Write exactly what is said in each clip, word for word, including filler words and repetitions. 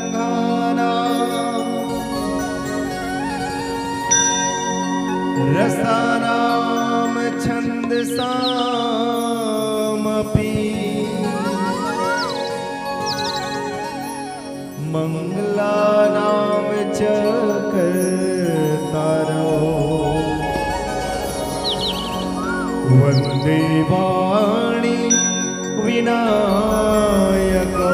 नामर्थसङ्घानां रसानां छन्दसामपि। मङ्गलानां च कर्तारौ वन्दे वाणी विनायकौ।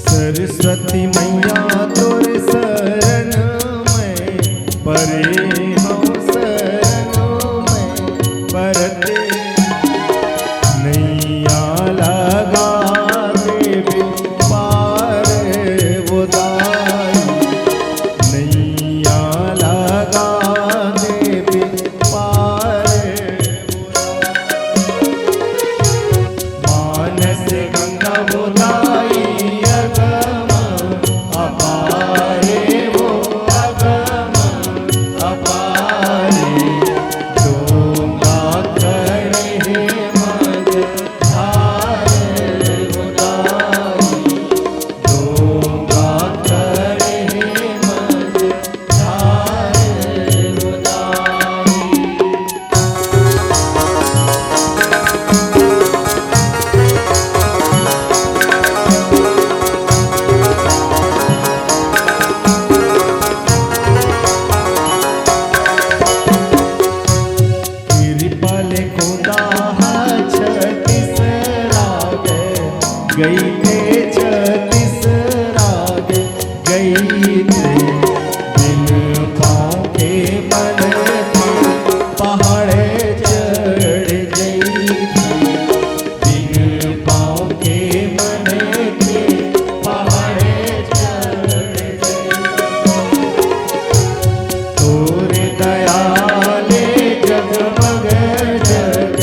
सरस्वती मैया तोर शरण में परे हौं, शरण में परत नैया लगा देबे पार वो दाई, नैया लगा देबे पार वो दाई। मानस गंगा वो दाई अगम अपारे, वो अगम अपारे। डोंगा करे हे मझधार वो दाई, डोंगा करे हे मझधार वो दाई। तिरपल कोदा ह छत्तीस राग, गई थे छत्तीस राग, गई थे। बिन पाँव के मन के पहाड़ चढ़ गई थी। बिन पाँव के मन के पहाड़ चढ़ गई। तोर दया ले जगमग जग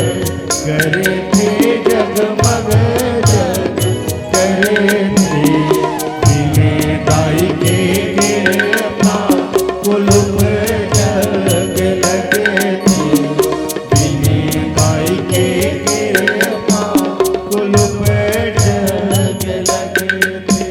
करे थे, जगमग जग करे थे। बिन दाई के कृपा कुलुप जग लगे थे। बिन दाई के कृपा कुलुप जग लगे थे।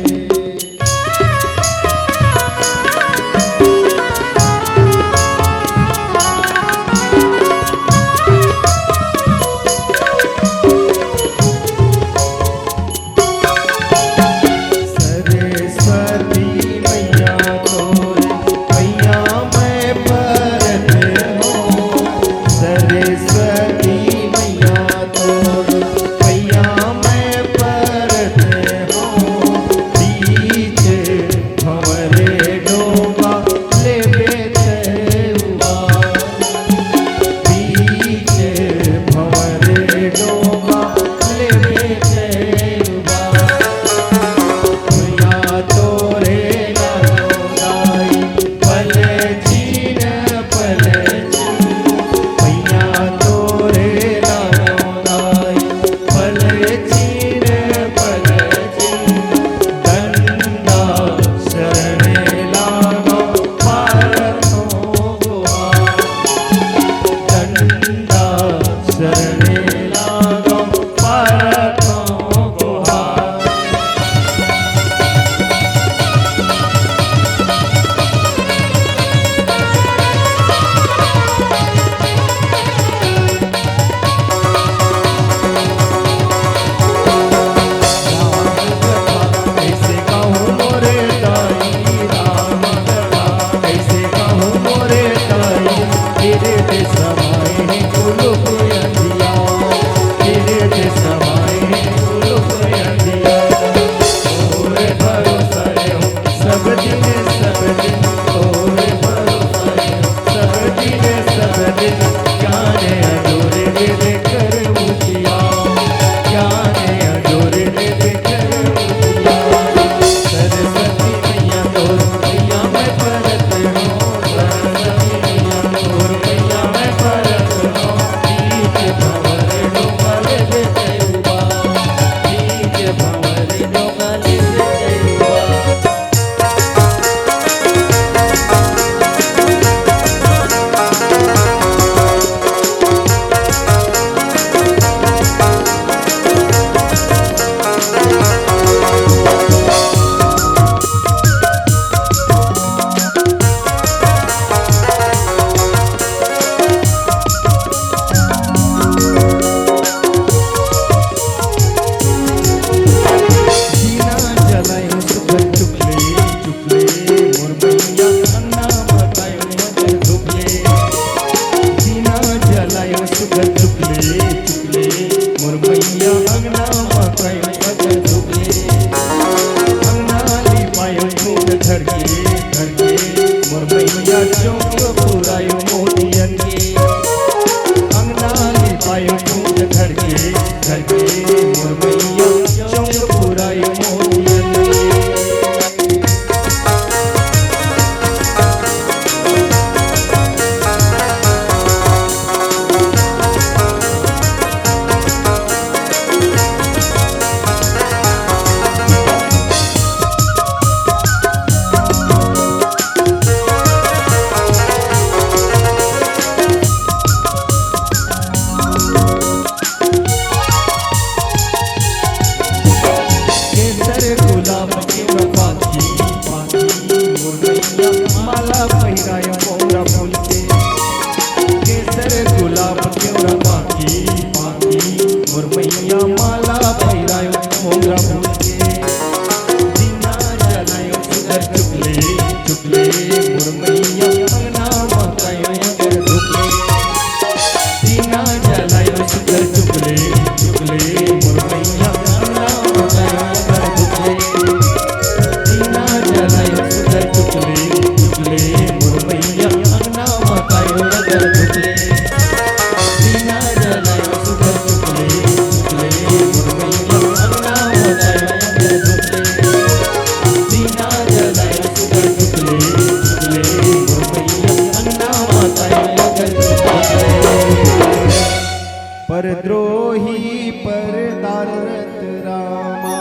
ओही पर दारत रामा,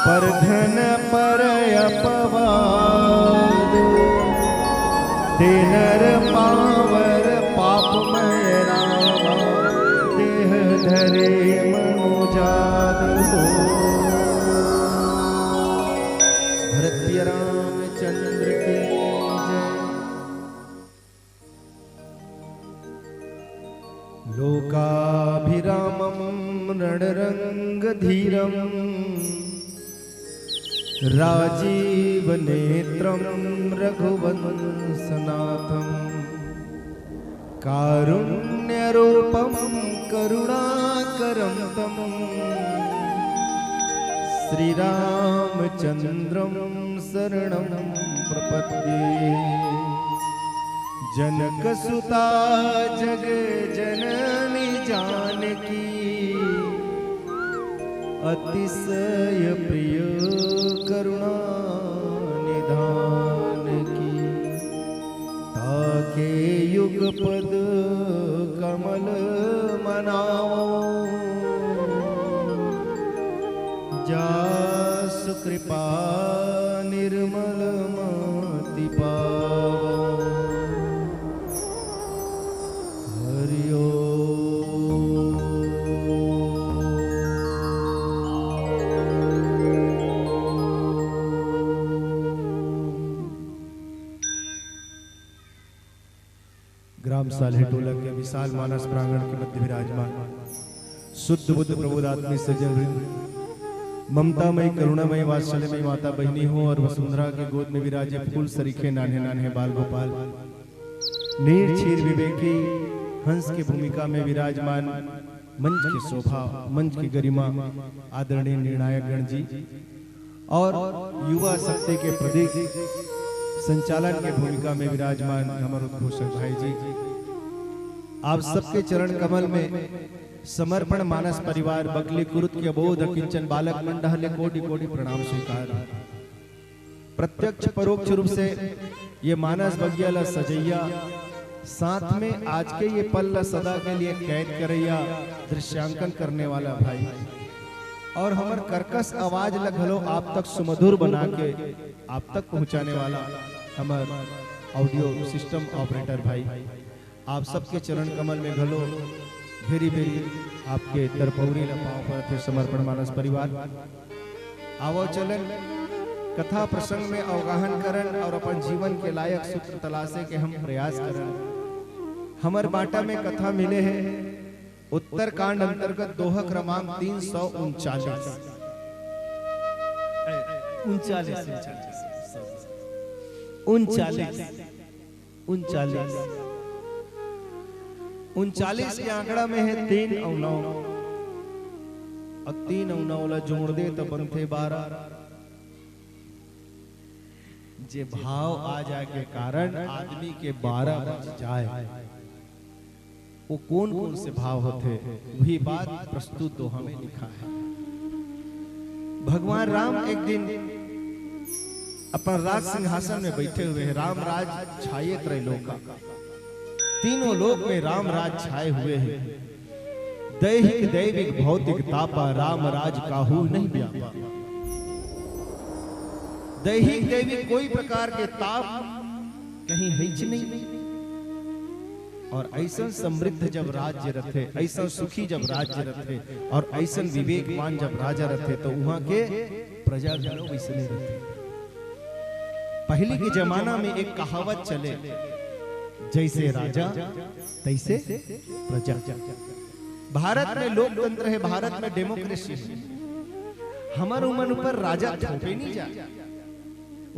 पर धन पर अपवाद। ते नर पावर पापमय रामा, देह धरे मनुजाद हो। भरत प्रिय रामचंद्र की जय। लोकाभिरामं रणरङ्गधीरं राजीवनेत्रं रघुवंशनाथं कारुण्यरूपं करुणाकरं तं श्रीरामचन्द्रं शरणं प्रपद्ये। जनकसुता जग जननी जानकी, अतिशय प्रिय करुणा निधान की। ताके युगपद कमल मनावो, जासु कृपा निर्मल मति पावो। हरि ओम। ग्राम साल्हेटोला के विशाल मानस प्रांगण के मध्य विराजमान शुद्ध बुद्ध प्रबोधात्मी सज्जन वृंद, ममतामयी करुणामयी वात्सल्यमयी माता बहिनी हो और वसुंधरा के गोद में विराजे फूल सरीखे नान्हे नान्हे बाल गोपाल, नीर क्षीर विवेकी हंस के भूमिका में विराजमान मंच के शोभा, मंच की गरिमा, आदरणीय निर्णायक गण जी और युवा शक्ति के प्रतीक संचालन के भूमिका में विराजमान हमर उद्घोषक भाई जी, आप सबके चरण कमल में समर्पण मानस परिवार बकली कुरुत के अबोध किंचन बालक मन डहले कोटि कोटि प्रणाम स्वीकार। प्रत्यक्ष परोक्ष रूप से ये मानस बगिया ला सजैया, साथ में आज के ये पल ला सदा के लिए कैद करैया, दृश्यांकन करने वाला भाई और हमर कर्कश आवाज ला घलो आप तक सुमधुर बना के आप तक पहुंचाने वाला हमर ऑडियो सिस्टम ऑपरेटर भाई, आप सबके चरण कमल में घलो भेरी भेरी आपके तरपौरी ला पाँव परत हे समर्पण मानस परिवार। आवो चलन कथा प्रसंग में अवगाहन करन और अपन जीवन के लायक सूत्र तलाशे के हम प्रयास करन। हमर बांटा में कथा मिले हे उत्तरकांड अंतर्गत दोहा क्रमांक तीन सौ उनचालीस। उनचालीस, उनचालीस, उनचालीस। उनचालीस। उनचालीस के आंकड़ा में हे तीन अउ नौ। अउ तीन अउ नौ ला जोड़ दे त बनथे बारह। जे भाव आ जाए के कारण आदमी के बारह बज जाए, वो कोन कोन से भाव होथे, वही बात प्रस्तुत दोहा में लिखा है। भगवान राम एक दिन अपन राज सिंहासन में बैठे हुए हैं। राम राज छाये त्रैलोका, तीनों लोक में राम राज छाए हुए हैं। दैहिक दैविक भौतिक तापा, राम राज काहू नहीं व्यापा। दैहिक दैविक कोई प्रकार के ताप कहीं है ही नहीं। और ऐसन समृद्ध जब राज्य रथे, ऐसन सुखी जब राज्य रथे और ऐसन विवेकवान जब राजा रथे, तो वहां के प्रजा घलो वैसने रथे। पहली के जमाना में एक कहावत चले, "जैसे राजा तैसे प्रजा।" भारत में लोकतंत्र है, भारत में डेमोक्रेसी है, हमर उमन ऊपर राजा थोपे नहीं जा।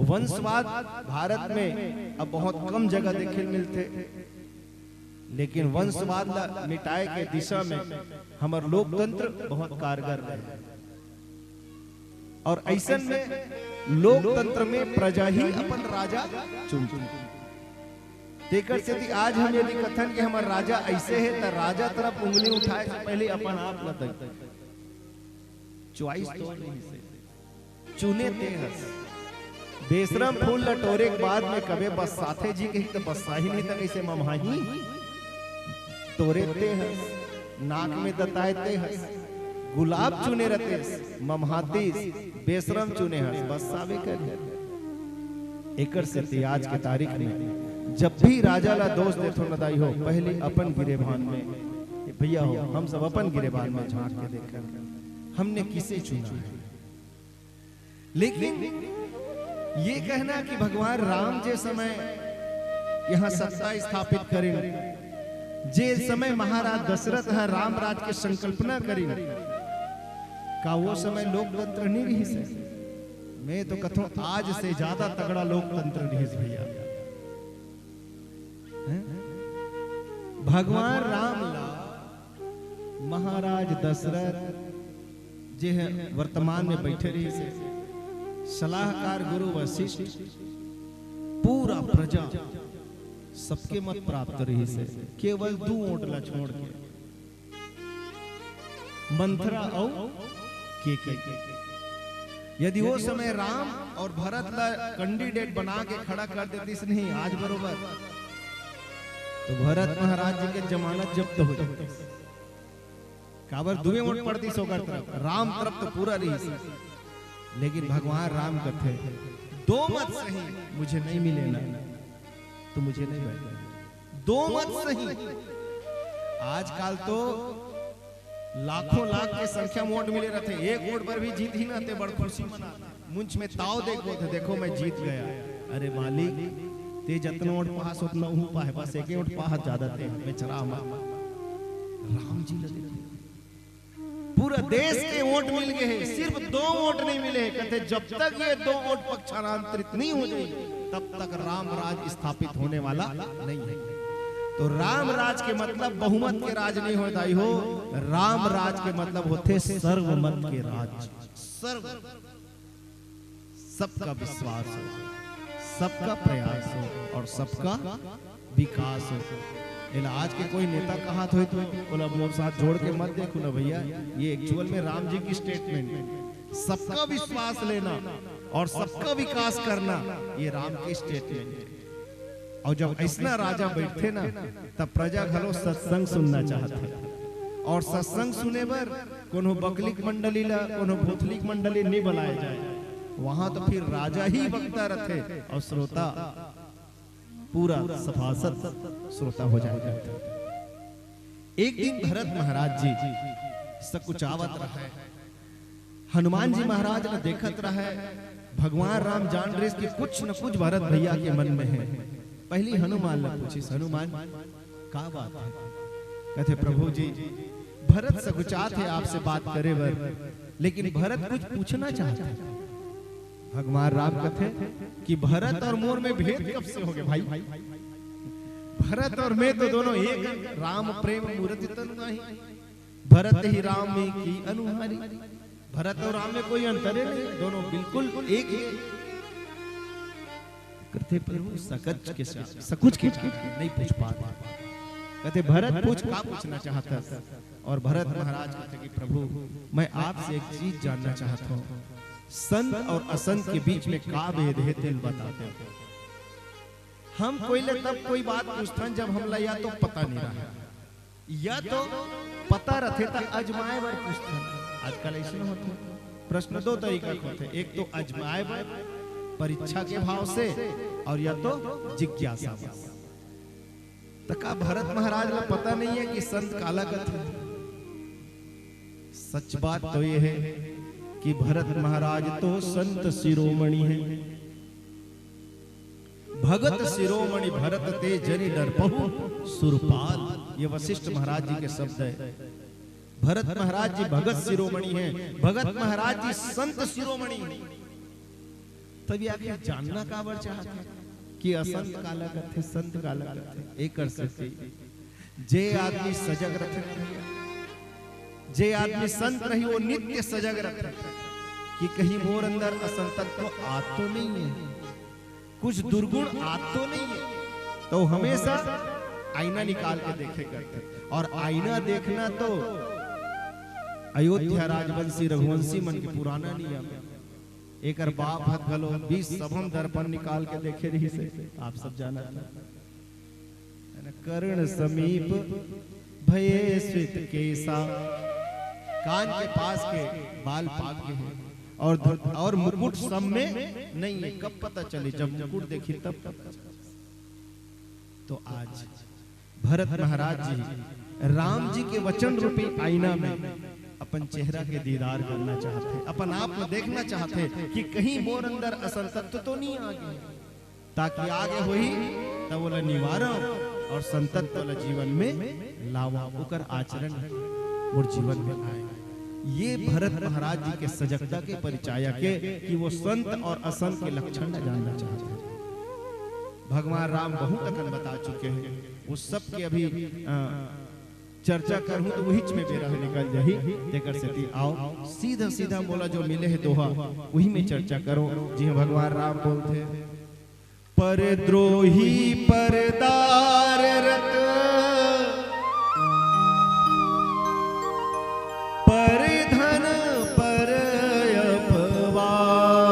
वंशवाद भारत में अब बहुत कम जगह देखे ल मिलथे, लेकिन वंशवाद ला मिटाए के दिशा में हमर लोकतंत्र बहुत कारगर रहे। और ऐसन में लोकतंत्र में प्रजा ही अपन राजा चुनथे। तेकर सेती आज हम यदि कथन कि हमर राजा ऐसे है, त राजा तरफ उंगली उठाए से पहले अपन आप ल तक चॉइस तो नहीं से चुने ते हस। बेसरम फूल ल टोरे के बाद में कबे बस्साथे जी कही त बस्साही नहीं त कैसे ममहाही? टोरे ते हस। नाक में दताए ते हस, गुलाब चुने रतेस, ममहातीस, बेसरम चुने हस, बस सावे कर। एकर से ते आज के तारीख में जब भी राजा ला दोष देथो न दाई हो, पहले अपन गिरेबान में, भैया हो, हम सब अपन गिरेबान में झांक के देखन, हमने किसे चुना है। लेकिन ये कहना कि भगवान राम जे समय यहाँ सत्ता स्थापित करिन, जे समय महाराज दशरथ ह राम राज के संकल्पना करिन, का वो समय लोकतंत्र नहीं रहिस हे? मैं तो कथों आज से ज्यादा तगड़ा लोकतंत्र रहिस भैया। हैं? भगवान राम ला महाराज दशरथ जे है वर्तमान में बैठे रहिस हे, सलाहकार गुरु वशिष्ठ, पूरा प्रजा सबके मत प्राप्त रहिस हे, केवल दू वोट ला छोड़ के, मंथरा अउ केकई। यदि वो समय राम और भरत ला कैंडिडेट बना के खड़ा कर देतिस नहीं आज बरोबर, तो भरत महाराज जी के जमानत जब्त हो जाती। काबर दुए वोट पड़तिस ओकर तरफ, राम तरफ तो पूरा रहिस। लेकिन भगवान राम कथे, "दो मत सही, मुझे नहीं मिले ना, तो मुझे नहीं बैठना।" दो मत सही। आजकल तो लाखों लाख के संख्या में वोट मिले रथे, एक वोट पर भी जीत ही ना ते बड़ खुशी मना। मुंच में ताव देखो थे, "देखो मैं जीत गया।" अरे मालिक, ते जतना वोट पास होतना हूँ पाए, बस एक वोट पास ज्यादा ते, मैं चला मत। राम जी लगे थे। पूरा देश के वोट मिल गए हैं, सिर्फ दो वोट नहीं मिले हैं। कहते जब तक ये दो वोट पक्षांतरित नहीं हो जाए, तब तक राम राज स्थापित होने वाला नहीं है। तो राम राज के मतलब बहुमत के राज नहीं हो दाई हो, राम राज के मतलब होते सर्वमत के राज। सर्व, सबका विश्वास हो, सबका प्रयास हो और सबका विकास हो। एला आज के कोई नेता कहत होय तो ओला मोर साथ जोड़ के मत देखो ना भैया, ये एक्चुअल में राम जी की स्टेटमेंट है। सबका विश्वास लेना और सबका विकास करना, ये राम की स्टेटमेंट है। और जब ऐसना राजा बैठथे ना, तब प्रजा घलो सत्संग सुनना चाहथे। और सत्संग सुने बर कोनो बकलिक मंडली ला, कोनो भोथलिक मंडली नहीं बुलाए जाए। वहां तो फिर राजा ही वक्ता रथे और श्रोता पूरा सभासद श्रोता हो जाए। एक दिन भरत महाराज जी सकुचावत रहे, हनुमान जी महाराज ला देखत रहे। भगवान राम जान रहिस कि कुछ न कुछ भरत भैया के मन में है। पहली हनुमान ला पूछिस, "हनुमान, का बात है?" कहते, "प्रभु जी, भरत सकुचात है आपसे बात करे बर, लेकिन भरत कुछ पूछना चाहता है।" भगवान राम कहते कि भरत और मोर में भेद कब से हो गया भाई? भरत और मैं तो दोनों एक, राम प्रेम मूरति तनु आही, भरत ही राम में की अनुहारी। भरत और राम में कोई अंतर ही नहीं, दोनों बिल्कुल एक ही। कहते, "प्रभु, सकच के सा-, सकुच के साथ नहीं पूछ पाता।" कहते, "भरत, पूछ, का पूछना चाहता है?" और भरत महाराज कहते कि, "प्रभु, मैं आपसे एक चीज जानना चाहता हूँ, संत और असंत के बीच में का भेद है, तेल बताते हो।" हम कोई ले तब कोई बात पूछथन, जब हमला या तो पता नहीं रहा, या तो पता रथे त अजमाए बर पूछथन। आजकल ऐसे होथे, प्रश्न दो तरीका के होथे, एक तो अजमाए बर परीक्षा के भाव से, और या तो जिज्ञासा बस। त का भरत महाराज ला पता नहीं है कि संत काला कथे? सच बात तो ये है कि भरत महाराज तो संत शिरोमणि है। भगत शिरोमणि भरत ते जनि डरपहु सुरपाल, ये वशिष्ठ महाराज जी के शब्द है। भरत महाराज जी भगत शिरोमणि हैं, भगत महाराज जी संत शिरोमणि हैं। तब ये आखिर जानना काबर चाहत है कि असंत काला कथे, संत काला कथे? एकर सेती जे आदमी सजग रथे ना भैया, जे आदमी संत रही, वो नित्य सजग रथे कि कहीं मोर अंदर असंतत्व आ तो नहीं है, कुछ दुर्गुण आ तो नहीं है, तो हमेशा आईना निकाल के देखे करथे। और आईना देखना तो अयोध्या राजवंशी रघुवंशी मन के पुराना नियम है। एकर बाप हत घलो बीस सभम दर्पण निकाल के देखे रहिस हे, आप सब जानत हव। है ना? कर्ण समीप भये श्वेत केसा, कान के पास के बाल पाक गे हे, और ध-, और मुकुट सब में नहीं है। कब पता चले? जब मुकुट देखी तब पता चले। तो आज भरत महाराज जी राम जी के वचन रूपी आईना में अपन चेहरा के दीदार करना चाहथे, अपन आप में देखना चाहथे कि कहीं मोर अंदर असंतत्व तो नहीं आ गया। ताकि आगे होही, तब ओला निवारव और संतत्व ला जीवन में लावव, ओकर आचरण मोर जीवन में आए। ये भरत महाराज जी के सजगता के परिचायक हे कि वो संत और असंत के लक्षण ला जानना चाहत हे। भगवान राम बहुत अकन बता चुके हे, वो सब के अभी, अ, चर्चा करहूं तो उहिच में बेरा निकल जाही। तेकर सेती आव, सीधा सीधा मोला जो मिले हे दोहा, उही में चर्चा करो। जिहां भगवान राम बोलथे, "पर द्रोही परदार रत, पर धन पर अपवाद,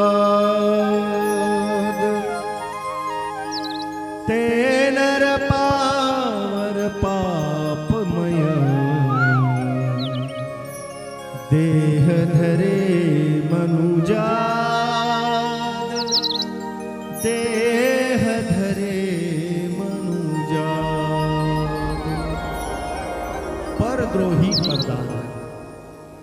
ते नर पावर पापमय, देह धरे मनुजाद, देह धरे मनुजाद।" परद्रोही परदार।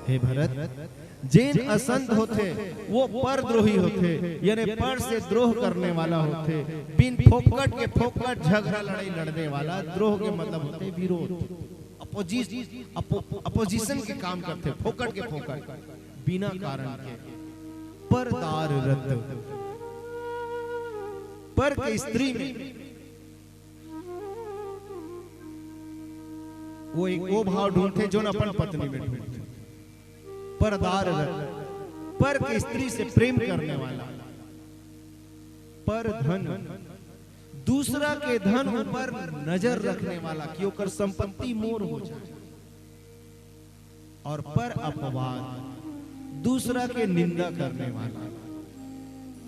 हे भरत, जेन असंत होथे, वो परद्रोही होथे, यानी पर से द्रोह करने वाला होथे, बिन फोकट के फोकट झगड़ा लड़ाई लड़ने वाला। द्रोह के मतलब होथे विरोध, अपोजिस-, अपो-, अपोजिशन के काम करथे, फोकट के फोकट, बिना कारण के। परदार रत, पर के स्त्री में वो एक वो भाव ढूंढथे, जोन अपन पत्नी में ढूंढथे। परदार रत, पर के स्त्री से प्रेम करने वाला। पर धन, दूसरा के धन ऊपर नजर रखने वाला कि ओकर संपत्ति मोर हो जाए। और पर अपवाद, दूसरा के निंदा करने वाला।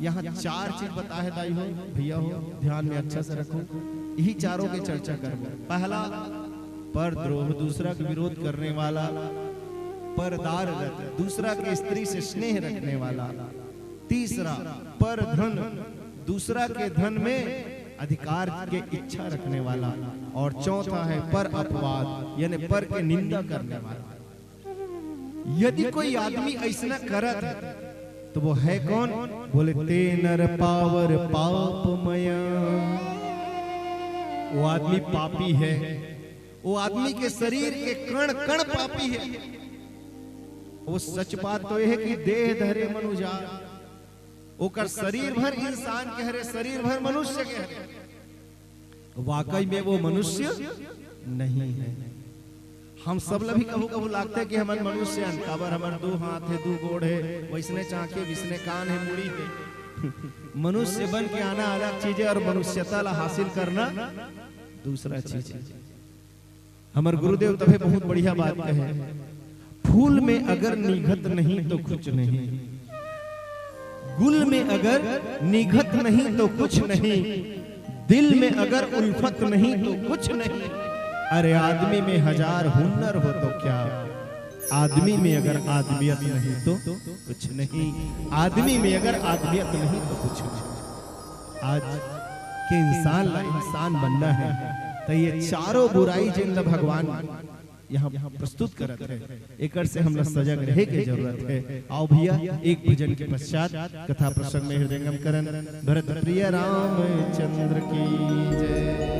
यहाँ चार चीज बताए हे दाई हो, भैया हो, ध्यान में अच्छा से रखो, यही चारों के चर्चा करबो। पहला, पर द्रोह, दूसरा के विरोध करने वाला। परदार रत, दूसरा के स्त्री से स्नेह रखने वाला। तीसरा, पर धन, दूसरा के धन में अधिकार के इच्छा रखने वाला। और चौथा है पर अपवाद, यानी पर के निंदा करने वाला। यदि कोई आदमी ऐसना करत है, तो वो है कौन? बोले, "ते नर पावर पापमय।" वो आदमी पापी है, वो आदमी के शरीर के कण कण पापी है। वो सच बात तो ये है कि देह धरे मनुजा, ओकर शरीर भर इंसान के हरे, शरीर भर मनुष्य के हरे। वाकई में वो मनुष्य नहीं है। हम सब ला भी कभू कभू लागथे कि हमन मनुष्य हन, काबर हमर दू हाथ हे, दू गोड़ हे, वैसने चांखे, वैसने कान हे, मुड़ी हे। मनुष्य बन के आना अलग चीज हे और मनुष्यता ला हासिल करना दूसरा चीज हे। हमर गुरुदेव तभे बहुत बढ़िया बात कहे, "फूल में अगर निघत नहीं तो कुछ नहीं, गुल में अगर निघत नहीं तो कुछ नहीं, दिल में अगर उल्फत नहीं तो कुछ नहीं। अरे आदमी में हजार हुनर हो तो क्या, आदमी में अगर आदमियत नहीं तो कुछ नहीं, आदमी में अगर आदमियत नहीं तो कुछ नहीं।" आज के इंसान ला इंसान बनना है, तो ये चारों बुराई जिन ला भगवान यहाँ प्रस्तुत करत है, एकर से हमला सजग रहे के जरूरत है। आओ भैया, एक भजन के पश्चात कथा प्रसंग में हृदयंगम करन। भरत प्रिय रामचंद्र की जय।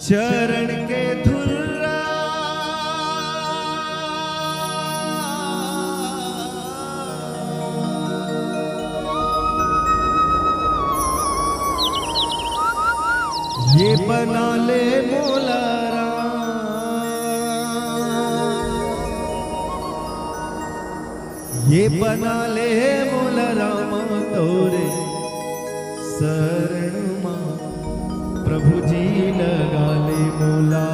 चरण के धुर्रा ये बना ले मोला राम, ये बना ले मोला राम, तोरे शरण मा प्रभु जी लगा ले मोला।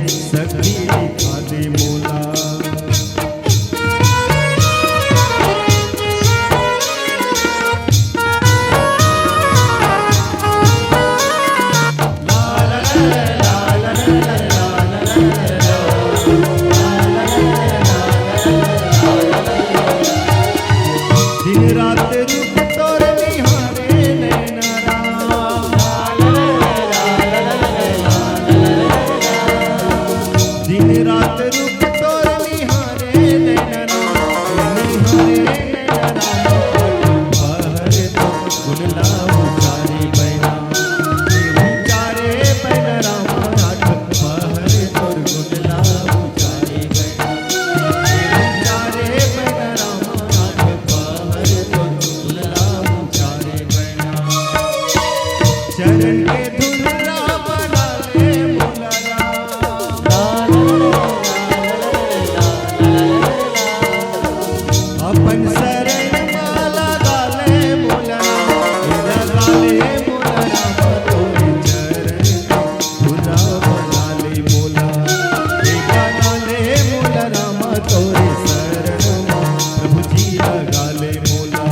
सखी दिखा दे मोला। दिन रात रूप तोर निहारे नैना राम। दिन रात रूप तोर निहारे नैना राम, निहारे नैना राम। पहर तो गुण लाऊ चारे बैना, चारे बैना राम। आठ पहर तोर गुण लाऊ चारे बैना, चारे बैना राम। आठ पहर तोर गुण लाऊ चारे बैना। चरण के धुन ला बना ले मोला राम। अपन शरण मा लगा ले मोला राम, लगा ले मोला राम। तोरे चरण के धुन ला बना ले मोला, ए बना ले मोला राम। तोरे शरण मा प्रभु जी लगा ले मोला,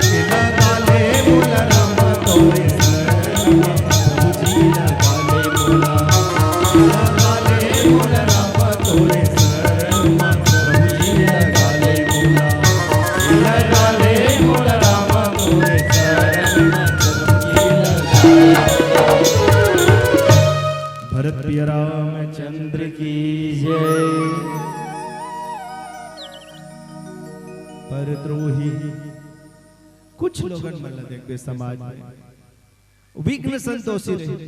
ए लगा ले मोला राम। तोरे शरण मा प्रभु जी लगा ले मोला, लगा ले मोला राम। तोरे शरण मा प्रभु जी लगा ले मोला, ए लगा ले मोला राम। तोरे शरण मा प्रभु जी लगा ले। भरत प्रिय रामचंद्र की जय। परद्रोही कुछ लोगन मन ला देखबे समाज में, विघ्न संतोषी रहे।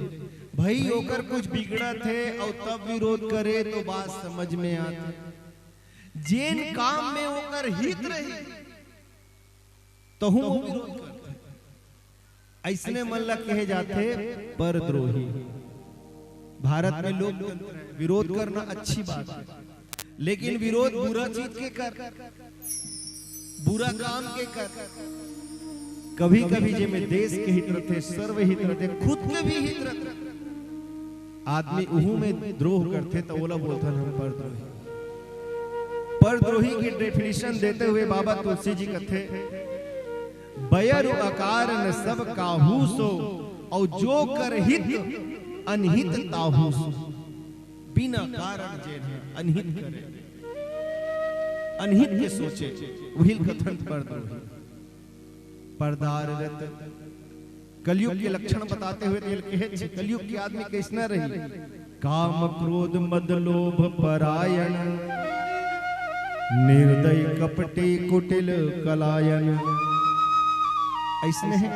भाई, ओकर कुछ बिगड़त हे अउ तब विरोध करे तो बात समझ में आथे। जेन काम में ओकर हित रही, तहूं वो विरोध करथे। अइसने मन ला कहे जाथे परद्रोही। भारत में लोकतंत्र हे, विरोध करना अच्छी बात हे, लेकिन विरोध बुरा चीज के कर, बुरा काम के कर। कभी-कभी जेमे देश के हित रथे, सर्वहित रथे, खुद के भी हित रथे, आदमी उहू में द्रोह करथे, त ओला बोलथन हम परद्रोही। परद्रोही की definition देते हुए बाबा तुलसी जी कथे, "बैर अकारण सब काहू सो, अउ जो कर हित अनहित ताहू सो।" बिना कारण जेन हे अनहित करे, अनहित के सोचे, उहिल कथन परद्रोही। परदार रत कलयुग के लक्षण बताते हुए तेल कहे छे, कलयुग के आदमी कइसना रही? काम क्रोध मद लोभ परायण, निर्दय कपटी कुटिल कलायन। अइसने हे।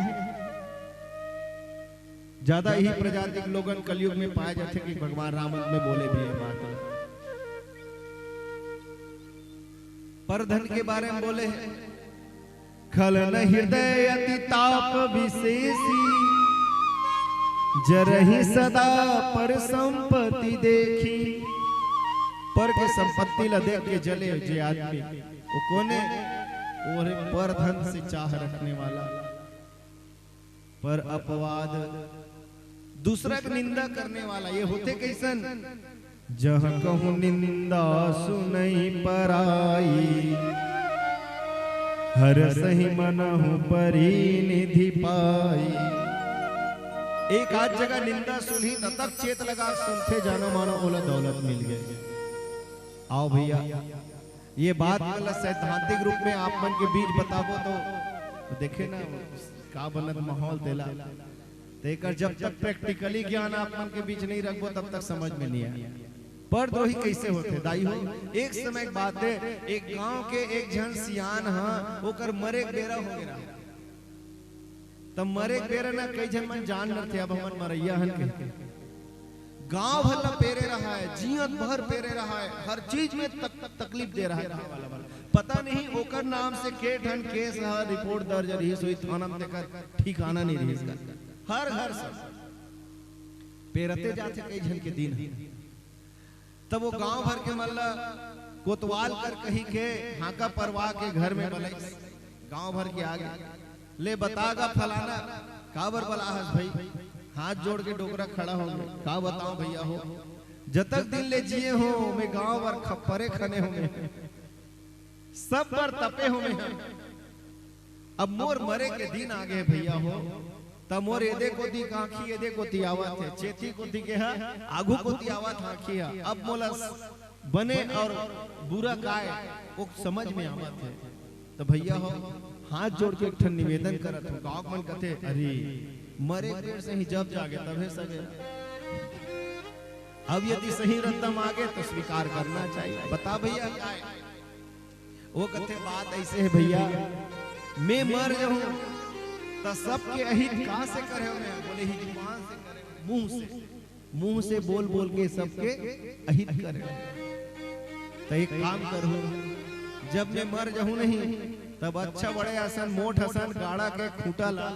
ज्यादा इही प्रजाति के लोगन कलयुग में पाए जाथे कि भगवान राम अंत में बोले भी हे बात। परधन के बारे में बोले हे, खलन हृदय अति ताप विशेषी, जरहि सदा पर संपत्ति देखी। पर के संपत्ति ला देख के जले जे आदमी, वो कोने? वो हरे परधन से चाह रखने वाला। पर अपवाद, दूसरा के निंदा करने वाला, ये होथे कइसन? जहाँ कहूँ निंदा सुनई पराई, हरसहि मनहु परिनिधि पाई। एक आध जगह निंदा सुनही, तब तक चेत लगा सुनथे, जानो मानो ओला दौलत मिल गे। आओ भैया, ये बात मन ला सैद्धांतिक रूप में आप मन के बीच बताबो तो, तो देखे ना का बनत माहौल तेला। तो एकर जब तक practically ज्ञान आप मन के बीच नहीं रखबो, तब तक समझ में नहीं आए। परद्रोही कइसे होथे दाई हो? एक समय के बात हे, एक गांव के एक झन सियान ह, ओकर मरे के बेरा हो गे रहा। त मरे के बेरा ना कई झन मन जान डरथे, अब हमन मरइया हन कहिके। गांव भर ला पेरे रहा हे, जियत भर पेरे रहा हे, हर चीज में तक, तकलीफ दे रहा हे गांव वाला मन। पता नहीं ओकर नाम से के ठन case ह, report दर्ज रहिस होही थाना में, तेकर ठिकाना नहीं रहिस का। हर घर सब पेरते जाथे कई झन के दिन। तब वो गांव भर के मन ला कोतवाल कर कहिके हांका परवा के घर में बलइस। गांव भर के आगे, "ले बता गा फलाना, काबर बलाहस भाई?" हाथ जोड़ के डोकरा खड़ा हो गे, "का बताओं भैया हो, जतक दिन ले जिए हो, मैं गांव बर खप्परे खने हो, मैं सब बर तपे हो, मैं अब मोर मरे के दिन आगे हे भैया हो, त मोर एदे कोती के आंखी एदे कोती आवत हे, चेती कोती के ह आघू कोती आवत आंखी ह। अब मोला बने और बुरा काय वो समझ में आवत हे। त भैया हो, हाथ जोड़ के एक ठन निवेदन करत हो। गांव के मन कथे, "अरे, मरे के बेर से ही जब जागे तभे सगे।" अब यदि सही रद्दा मांगे तो स्वीकार करना चाहिए। बता भैया, काय? वो कथे, "बात ऐसे हे भैया, मैं मर जाहूं त सबके अहित कहां से करे हो?" मैं बोले, "ही जुबान से करे हो, मुंह से, मुंह से बोल बोल के सबके अहित करे हो। त एक काम करहूं, जब मैं मर जाहूं नहीं, तब अच्छा बड़े असन मोट असन गाड़ा के खूंटा ला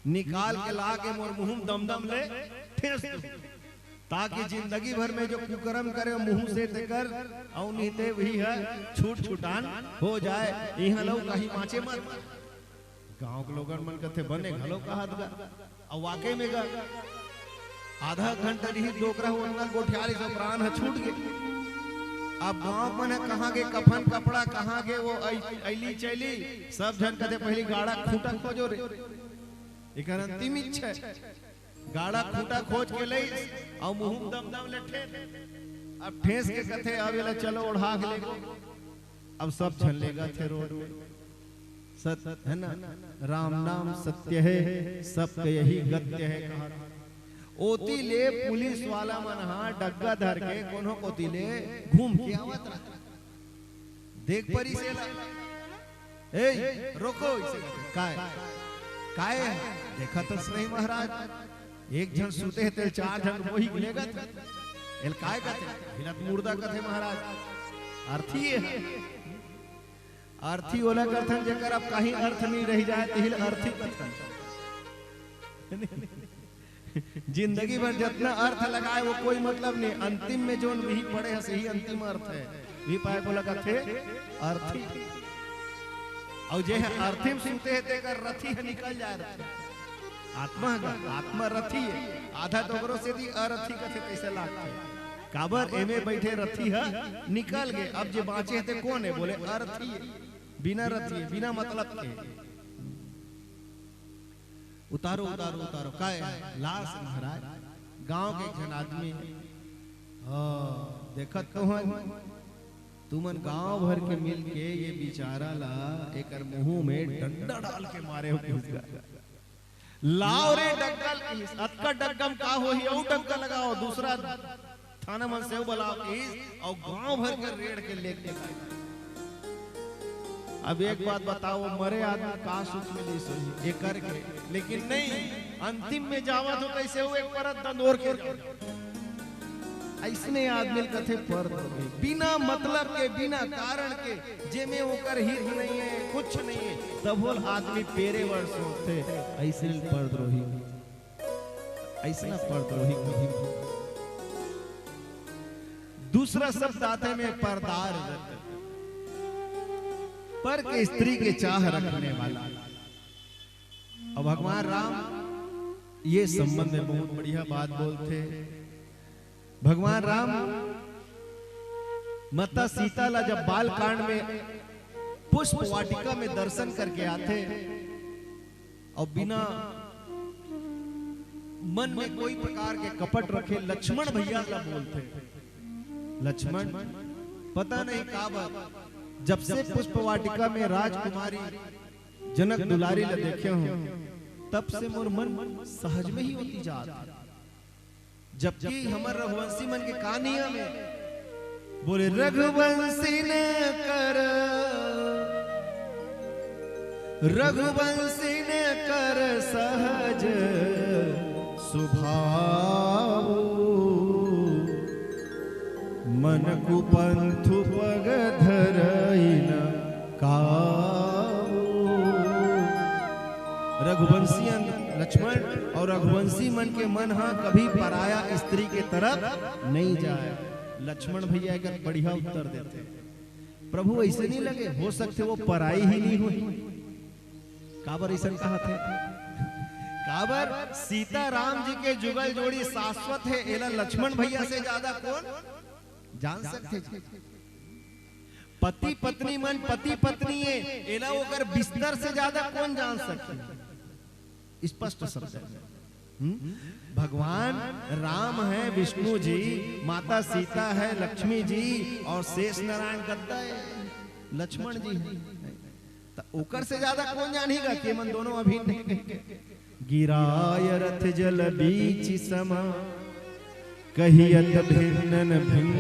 निकाल के ला के मोर मुंह म दमदम ले ठेस दूं, ताकि जिंदगी भर में जो कुकरम करे मुंह से तेकर, अउ नहीं ते वही ह छूट छुटान हो जाए। इहां लऊ कहीं बांचे मत।" गांव के लोगन मन कथे, "बने घलो कहत गा।" अउ वाकई में गा, आधा घंटा रही डोकरा हो अंदर गोठियाली से प्राण ह छूट गे। अब गांव मन ह कहां गे कफन कपड़ा, कहां गे वो ऐ-, ऐली चैली, सब झन कथे, "पहली गाड़ा खूंटा खोजो रे।" एकर अंतिम इच्छा हे। गाड़ा खूंटा खोज के लइस, अउ मुंह म दमदम ले ठेस। अब ठेस के कथे, "अब एला चलो ओढ़ा के लेगो।" अब सब झन लेगथे रोड में। सत है ना, राम नाम सत्य है, सबके यही गत्य है कहा। ओती ले पुलिस वाला मन हा डग्गा धर के कोनो कोती ले घूम के आवत रहा। देख परी से ला, "ए, रोको इसे।" "काय? काय है?" "देखत हस नहीं महाराज, एक झन सुते हे, तेल चार झन मोही लेगत हे।" "एल काय कथे?" "हिलत मुर्दा कथे महाराज।" अर्थी ये हे। अर्थी ओला कथन, जेकर अब कहीं अर्थ नहीं रह जाए, तिहिल अर्थी कथन। जिंदगी भर जितना अर्थ लगाए, वो कोई मतलब नहीं। अंतिम में जोन वही पड़े हे, सही अंतिम अर्थ हे। वही पाए को लगा थे अर्थी। अउ जे ह अर्थी में सुते हे, तेकर रथी ह निकल जाए रथे। आत्मा ह, आत्मा रथी हे। आधा तो ओकरो से दी अरथी कथे, कैसे लागथे? काबर एमे बैठे रथी ह निकल गे। अब जे बांचे हे, ते कोन हे? बोले अरथी हे, बिना रथी हे, बिना मतलब के। उतारो, उतारो, उतारो। काय? लाश महाराज। गांव के एक झन आदमी। हाँ, देखत तो हन। तुमन गांव भर के मिल के ये बेचारा ला एकर मुंह में डंडा डाल के मारे हो किस का। लाओ रे डग्गा ल-, अतका डग्गा म का होही, अउ डग्गा लगाओ, दूसरा थाना मन से बलाओ किस, अउ गांव भर के रेड़ के लेके आए। अब एक बात बताओ, मरे आदमी का सुख मिली सोही, ये करके, लेकिन नहीं, अंतिम में जावत हो कैसे हो, एक परत दंदोर के जाओ। अइसने आदमी ल कथे परद्रोही, बिना मतलब के, बिना कारण के, जेमे ओकर हित नहीं है, कुछ नहीं है, तभो ल आदमी पेरे बर सोचथे, अइसने परद्रोही, अइसना परद्रोही कभी। दूसरा शब्द आथे में परदार, पर के स्त्री के चाह रखने वाला। अब भगवान राम ये संबंध में बहुत बढ़िया बात बोलथे। भगवान राम माता सीता ला जब बाल कांड में पुष्प वाटिका में दर्शन करके आथे अउ बिना मन में कोई प्रकार के कपट रखे लक्ष्मण भैया ला बोलथे, "लक्ष्मण, पता नहीं काबर जब से पुष्प वाटिका में राजकुमारी जनक दुलारी ला देखे हो, तब से मोर मन सहज में ही होती जात हे।" जबकि हमर रघुवंशी मन के का नियम हे? बोले, "रघुवंशी न कर, रघुवंशी न कर सहज सुभाव, मन कुपंथु पग धरई न काऊ।" रघुवंशियन लक्ष्मण अउ रघुवंशी मन के मन हा कभी पराया स्त्री के तरफ नहीं जाए। लक्ष्मण भैया एक बढ़िया उत्तर देथे, "प्रभु ऐसे नहीं लगे, हो सकथे वो पराई ही नहीं होही।" काबर ऐसा कहा थे? काबर सीता राम जी के जुगल जोड़ी शाश्वत हे, एला लक्ष्मण भैया से ज्यादा कोन जान सकथे जी? पति पत्नी मन पति पत्नी हे, एला ओकर बिस्तर से ज्यादा कोन जान सकथे? स्पष्ट शब्द हे। हम्म? भगवान राम हे विष्णु जी, माता सीता हे लक्ष्मी जी, अउ शेष नारायण गद्दा हे लक्ष्मण जी हे। त ओकर से ज्यादा कोन जानही गा कि एमन दोनों अभिन्न हे? गिराय रथ जल बीच समा, कहियत भिन्न न भिन्न।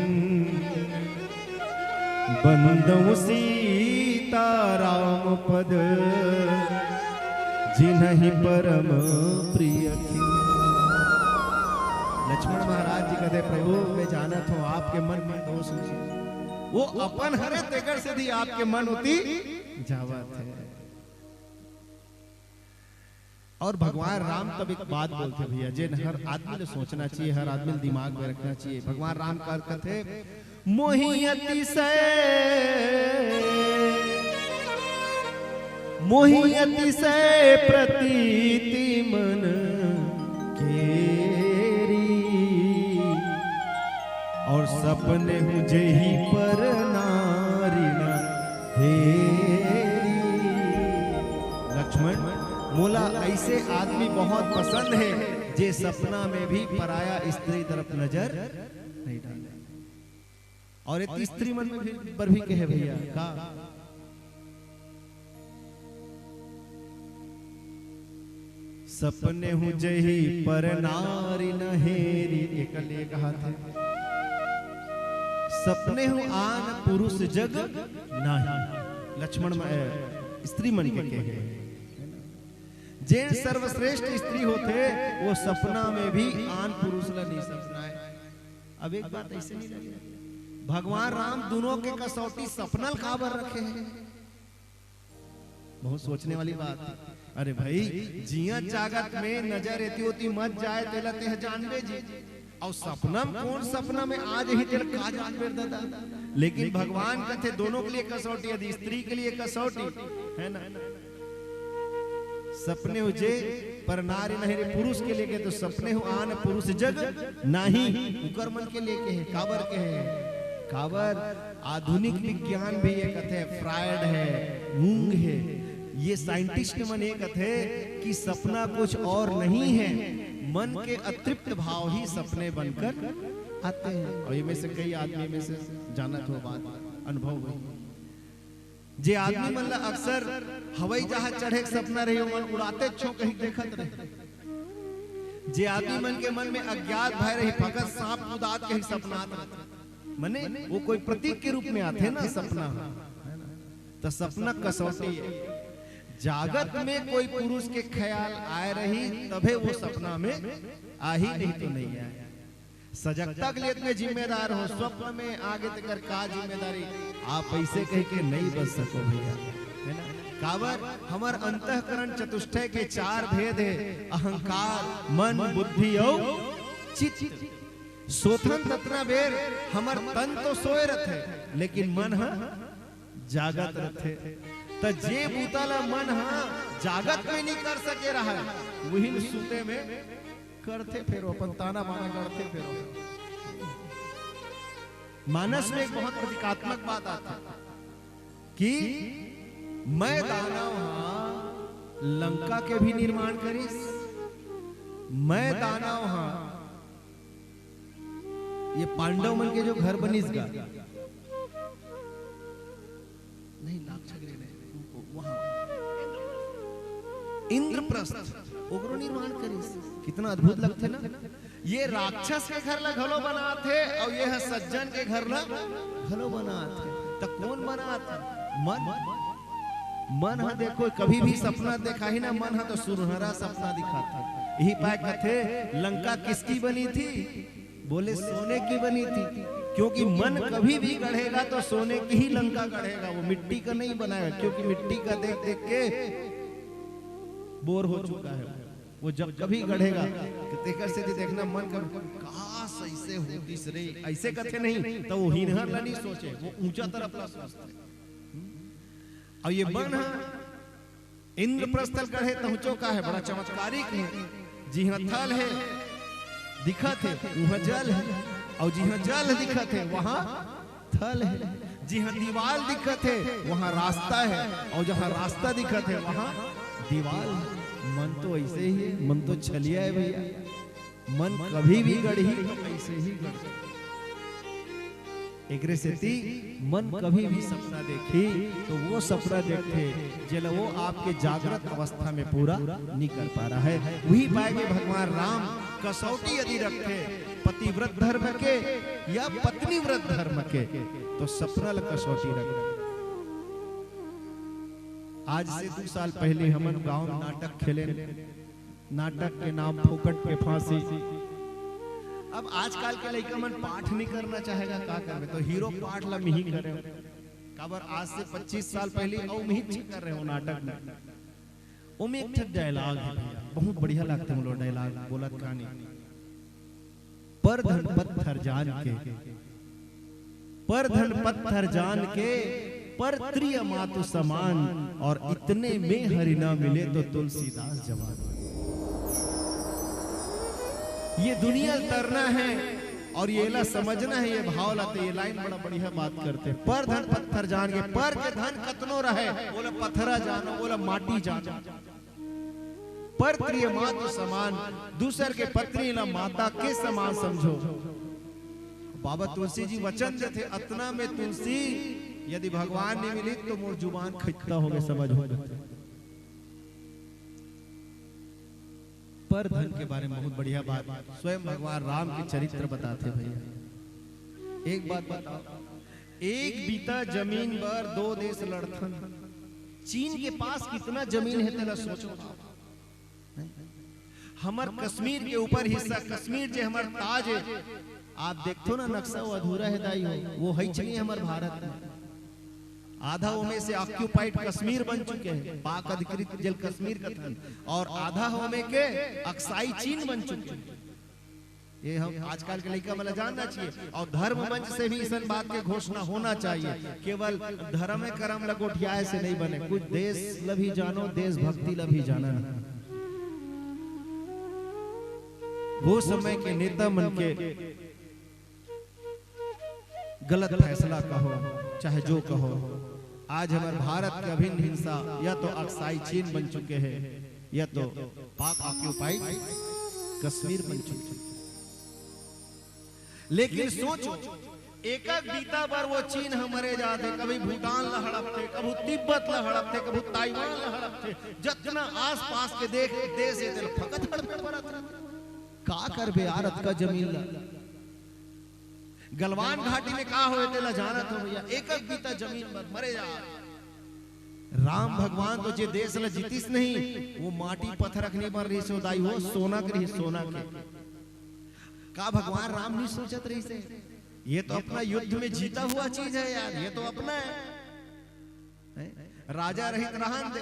बंदउ सीता राम पद, जिनहि परम प्रिय खिन। लक्ष्मण महाराज जी कहते, प्रभु, मैं जानत हूँ आपके मन में दोष नहीं, वो अपन हरे, तेकर से भी आपके मन होती जावत हे। अउ भगवान राम तब एक बात बोलथे भैया, जेन हर आदमी ल सोचना चाहिए, हर आदमी ल दिमाग में रखना चाहिए। भगवान राम का कथे, मोहि अतिशय, मोहि अतिशय प्रतीति मन केरी, अउ सपनेहु जेहि पर नारी न हेरी। लक्ष्मण, मोला अइसे आदमी बहुत पसंद हे, जे सपना में भी पराया स्त्री तरफ नजर नहीं डाले। अउ एक स्त्री मन में भी, बर भी कहे भैया का, सपनेहु जेहि पर नारी न हेरी, एकर लिए कहाथे, सपनेहु आन पुरुष जग नाही। लक्ष्मण म-, ए, स्त्री मन के कहे। जेन सर्वश्रेष्ठ स्त्री होथे, वो सपना में भी आन पुरुष ला नहीं सपनाए। अब एक बात अइसे नहीं लगे, भगवान राम दोनों के कसौटी सपना ल काबर रखे हे? बहुत सोचने वाली बात हे। अरे भाई, जियत जागत में नजर एती ओती मत जाए, तेला तेह जानबे जी। अउ सपना में, कोन सपना में आ जाही, तेला का जानबे दादा। लेकिन भगवान कथे, दोनों के लिए कसौटी, यदि स्त्री के लिए कसौटी हे ना, सपनेहु जे पर नारी न हेरी, पुरुष के लिए कहे तो सपनेहु आन पुरुष जग नाही, उकर मन के लिए कहे, काबर कहे, काबर आधुनिक विज्ञान भी ये कथे फ्रायड हे, मूंग हे, ये साइंटिस्ट मन ये कथे कि सपना कुछ और नहीं है, मन के अतृप्त भाव ही सपने बनकर आते हैं। अउ एमे से कई आदमी में से जानत हो बात, अनुभव हुई। जे आदमी मन ला अक्सर हवाई जहाज चढ़े के सपना रही, ओमन उड़ाते छो कहीं देखत रहे। जे आदमी मन के मन में अज्ञात भय रही, फकत सांप कूदात कहीं सपनात रहे। मने वो कोई प्रतीक के रूप में आथे ना सपना, त सपना कसौटी हे। जागत में कोई पुरुष के ख्याल आए रही, तभे वो सपना में आही, नहीं तो नहीं आए। सजगता के लिए इतने जिम्मेदार हो, स्वप्न में आगे तेकर का जिम्मेदारी? आप अइसे कह के नहीं बच सको भैया, हे ना? काबर हमर अंतःकरण चतुष्टय के चार भेद हे, अहंकार, मन, बुद्धि अउ चित्त। सोथन ततना बेर हमर तन तो सोए रथे, लेकिन मन ह जागत रथे। त जे बूता ला मन ह जागत में नहीं कर सके रहय, उही ल सुते में करथे फेरो, अपन ताना बाना करथे फेरो। मानस में एक बहुत प्रतीकात्मक बात आथे कि मय दानव हा लंका के भी निर्माण करिस, मय दानव हा ये पांडव मन के जो घर बनिस गा, नहीं, लाक्षागृह नहीं, वहां इंद्रप्रस्थ, ओकरो निर्माण करिस। कितना अद्भुत लगथे ना। ये राक्षस के घर ला घलो बनाथे अउ ये ह सज्जन के घर ला घलो बनाथे। त कोन बनाथे? मन। मन ह देखो, कभी भी सपना देखाही ना, मन ह तो सुनहरा सपना दिखाथे। यही पाए कथे, लंका किसकी बनी थी? बोले, सोने की बनी थी। क्योंकि मन कभी भी गढ़ेगा तो सोने की ही लंका गढ़ेगा, वो मिट्टी का नहीं बनाएगा, क्योंकि मिट्टी का देख देख के बोर हो चुका है। वो जब कभी गढ़ेगा, तो तेकर से देखना मन कर, काश ऐसे होतिस रे, ऐसे कथे नहीं, तो वो हिनहर ला नहीं सोचे, वो ऊंचा तरफ ला सोचथे। अउ ये मन ह इंद्रप्रस्थ ल गढ़े तहूं चो का हे, बड़ा चमत्कारिक हे। जिहां थल हे, दिखत हे, उहां जल हे, अउ जिहां जल दिखत हे, उहां थल हे। जिहां दीवाल दिखत हे, उहां रास्ता हे, अउ जहां रास्ता दिखत हे, उहां दीवाल हे। मन तो अइसे ही हे, मन तो छलिया हे भइया। मन कभी भी गढ़ही तो अइसे ही गढ़ही। एकरे सेती मन कभी भी सपना देखही तो वो सपना देखथे, जेला वो आपके जागृत अवस्था में पूरा नइ कर पा रहा हे। उही पाय के भगवान राम कसौटी यदि रखथे पतिव्रत धर्म के या पत्नीव्रत धर्म के, तो सपना ल कसौटी रखथे। आज से दू साल पहिली हमन गांव में नाटक खेलेन, नाटक के नाम फोकट के फांसी। अब आजकल के लइका मन पाठ नइ करना चाहेगा, का करबे? तो हीरो पाठ ला मिही करे। काबर आज से पच्चीस साल पहिली अउ मिही कर रहे हो नाटक में। ओमे एक ठन डायलॉग हे भइया, बहुत बढ़िया लागथे मोला डायलॉग बोलत खानी। पर धन पत्थर जान के, पर धन पत्थर जान के, पर प्रिय मातु समान, और इतने में हरि ना मिले तो तुलसीदास जवान। ये दुनिया ल तरना हे अउ ये ला समझना हे, ये भाव ला। तो ये लाइन बड़ा बढ़िया बात करथे, पर धन पत्थर जान के। पर के धन कतनो रहे, ओला पथरा जानो, ओला माटी जानो। पर प्रिय मातु समान, दूसर के पत्नी ला माता के समान समझो। बाबा तुलसी जी वचन देथे, अतना में तुलसी यदि भगवान नइ मिली तो मोर जुबान खत्ता होगे, समझ होगे। पर धन के बारे में बहुत बढ़िया बात स्वयं भगवान राम के चरित्र बताथे भइया। एक बात बताओ, एक बीता जमीन बर दो देश लड़थन। चीन के पास कितना जमीन हे, तेला सोचो। हमर कश्मीर के ऊपर हिस्सा, कश्मीर जे हमर ताज हे, आप देखथो ना नक्शा, वो अधूरा हे दाई हो, वो हइच नइ हे हमर भारत में। आधा ओमे से ऑक्यूपाइड कश्मीर बन चुके हे, पाक अधिकृत जेला कश्मीर कथन, अउ आधा ओमे के अक्साई चीन बन चुके हे। ये हम आजकल के लइका मन ला जानना चाहिए, अउ धर्म मंच से भी इसन बात के घोषणा होना चाहिए। केवल धर्म करम ला गोठियाए से नइ बने, कुछ देश ला भी जानो, देशभक्ति ला भी जानो। वो समय के नेता मन के गलत फैसला कहो, चाहे जो कहो, आज हमर भारत के अभिन्न हिस्सा या तो अक्साई चीन बन चुके हे, या तो पाक ऑक्यूपाइड कश्मीर बन चुके हे। लेकिन सोचो, एक एक बीता बर वो चीन ह मरे जाथे, कभी भूटान ला हड़पथे, कभी तिब्बत ला हड़पथे, कभी ताइवान ला हड़पथे, जतना आसपास के देख, देश हे, तेला फकत हड़पे परत हे। का करबे यार, अतका जमीन ला? गलवान घाटी में का होय, तेला जानत हो भइया, एक एक बीता जमीन बर मरे जा। राम भगवान तो जे देश ला जीतिस नहीं, वो माटी पत्थर के नइ बन रहिस हो दाई, वो सोना के रहिस, सोना के। का भगवान राम नइ सोचत रहिस हे? ये तो अपना युद्ध में जीता हुआ चीज हे यार, ये तो अपना हे। हैं? राजा रहित रहन दे,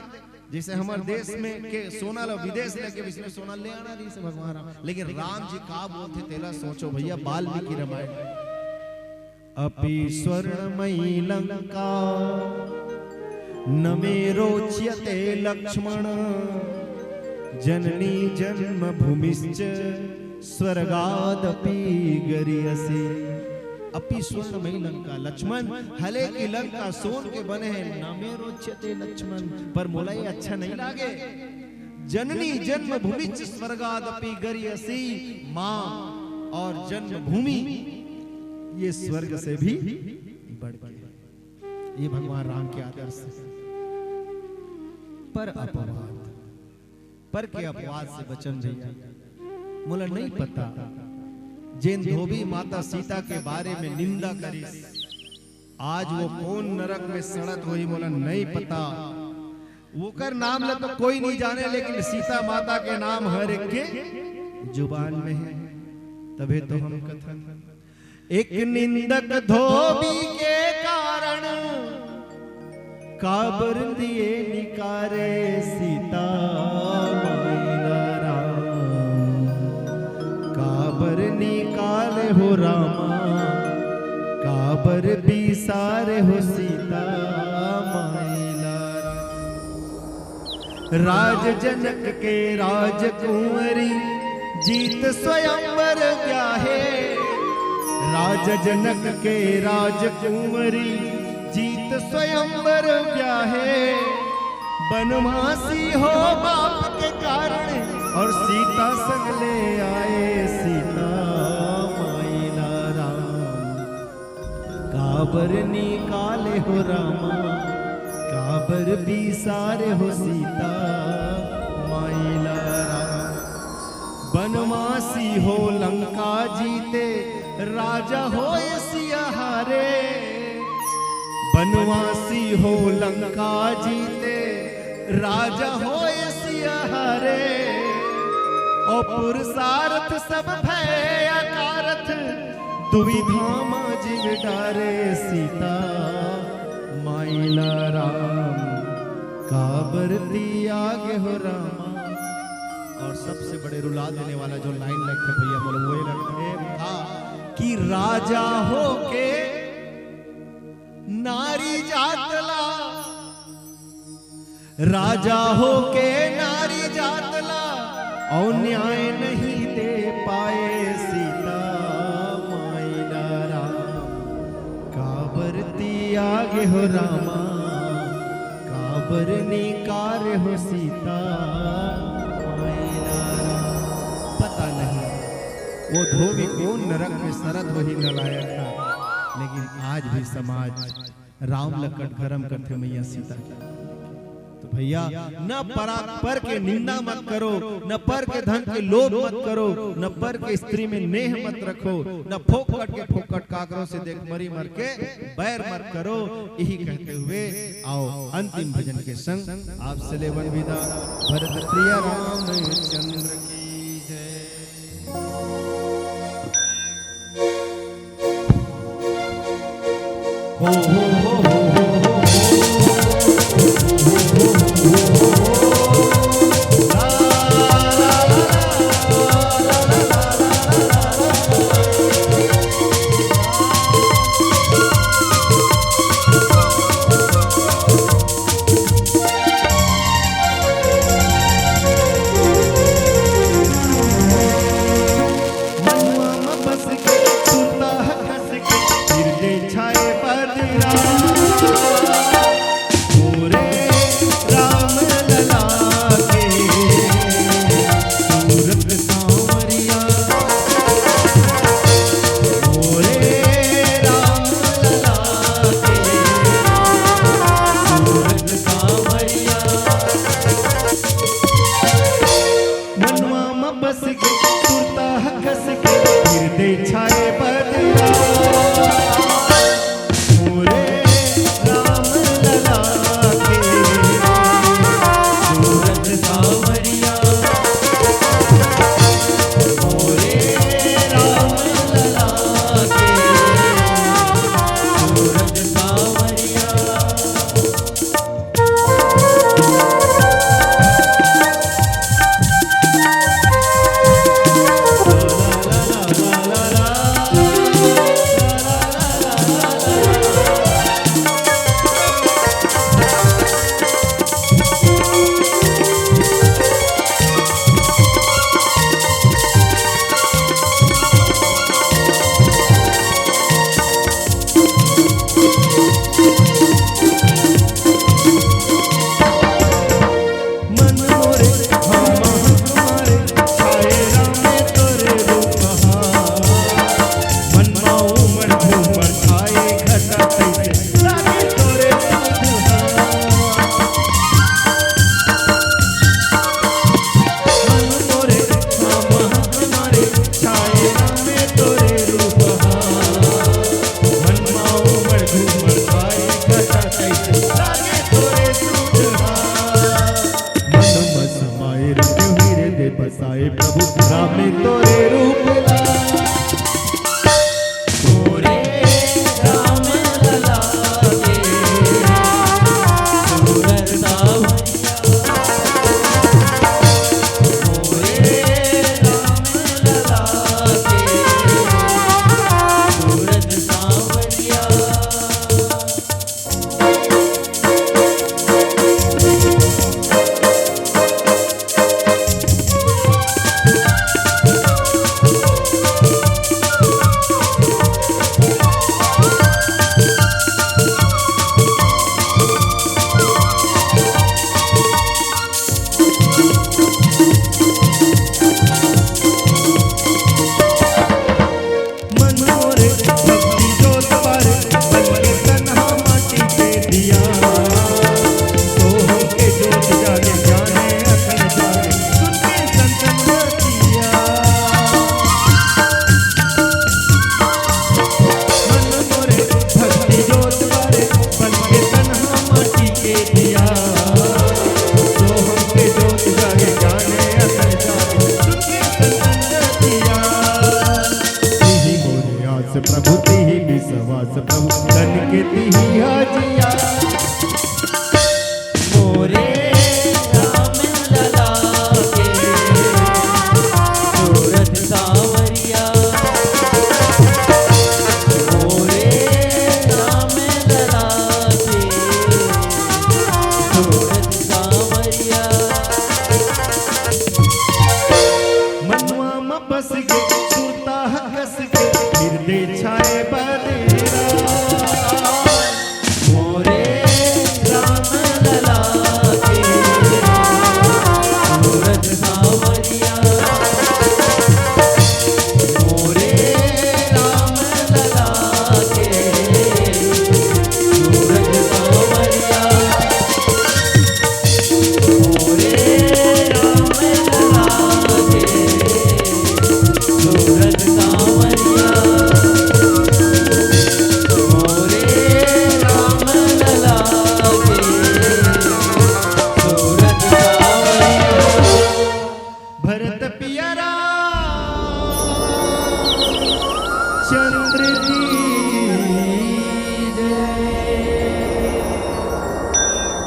जइसे हमर देश में के सोना ला विदेश लेके, इसमें सोना ले आना रहिस हे भगवान राम, लेकिन राम जी का बोलथे तेला सोचो भइया, वाल्मीकि रामायण। अपि स्वर्णमयी लंका न मे रोचते लक्ष्मण, जननी जन्मभूमिश्च स्वर्गादपि गरीयसी। अपि स्वर्णमयी लंका लक्ष्मण, हले कि लंका सोन के बने हे, न मे रोचते लक्ष्मण, पर मोला ये अच्छा नइ लागे। जननी जन्मभूमिश्च स्वर्गादपि गरीयसी, माँ अउ जन्मभूमि ये स्वर्ग से भी बढ़ के हे। ये भगवान राम के आदर्श हे। पर अपवाद, पर के अपवाद से बचन भइया। मोला नइ पता, जेन धोबी माता सीता के बारे में निंदा करिस, आज वो कोन नरक में सड़त होही, मोला नइ पता। ओकर नाम ला तो कोई नइ जाने, लेकिन सीता माता के नाम हर एक के जुबान में हे। तभे तो हम कथन, एक निंदक धोबी के कारण, काबर दिए निकारे सीता माई ला राम, काबर निकाले हो रामा, काबर बिसारे हो सीता माई ला राम। राज जनक के राजकुंवरी जीत स्वयंवर ब्याहे। राज जनक के राजकुंवरी जीत स्वयंवर ब्याहे। बनवासी हो बाप के कारण और सीता संग ले आए। सीता माई ला राम काबर निकाले हो रामा, काबर बिसारे हो सीता माई ला राम। बनवासी हो लंका जीते, राजा होए सिया हारे। बनवासी हो लंका जीते, राजा होए सिया हारे। और पुरुषार्थ सब भय अकारथ, दुविधा मा जीव डारे। सीता माई ला राम काबर तियागे हो रामा। और सबसे बड़े रुला देने वाला जो लाइन लगथे भैया, बोलो, वो ये लगथे का कि राजा होके नारी जात ला, राजा होके नारी जात ला और न्याय नहीं दे पाए। सीता माई ला राम काबर तियागे हो रामा, काबर निकारे हो सीता माई ला राम। पता नहीं वो धोबी कौन नरक में सरत वही नलायक था, लेकिन आज भी समाज राम ल कटघरम करथे मैया सीता के। तो भैया, न परा-, पर के निंदा मत करो, न पर के धन के लोभ मत करो, न पर के स्त्री में नेह मत रखो, न फोकट के फोकट काकरो से देख मरी मर के बैर मत करो। यही कहते हुए आओ अंतिम भजन के संग आप से लेवन विदा। भरत प्रिय रामचंद्र की जय। के तिही ह जिया। मोरे राम लला के सूरत सांवरिया। मोरे राम लला के सूरत सांवरिया। मनवा म बस गे सुरता ह कस गे, हिरदे छाए बदरा। मोरे राम लला के सूरत सांवरिया। मोरे राम लला के सूरत सांवरिया। मोरे राम लला के सूरत सांवरिया। मोरे राम लला के सूरत सांवरिया। भरत पिया रामचंद्र जी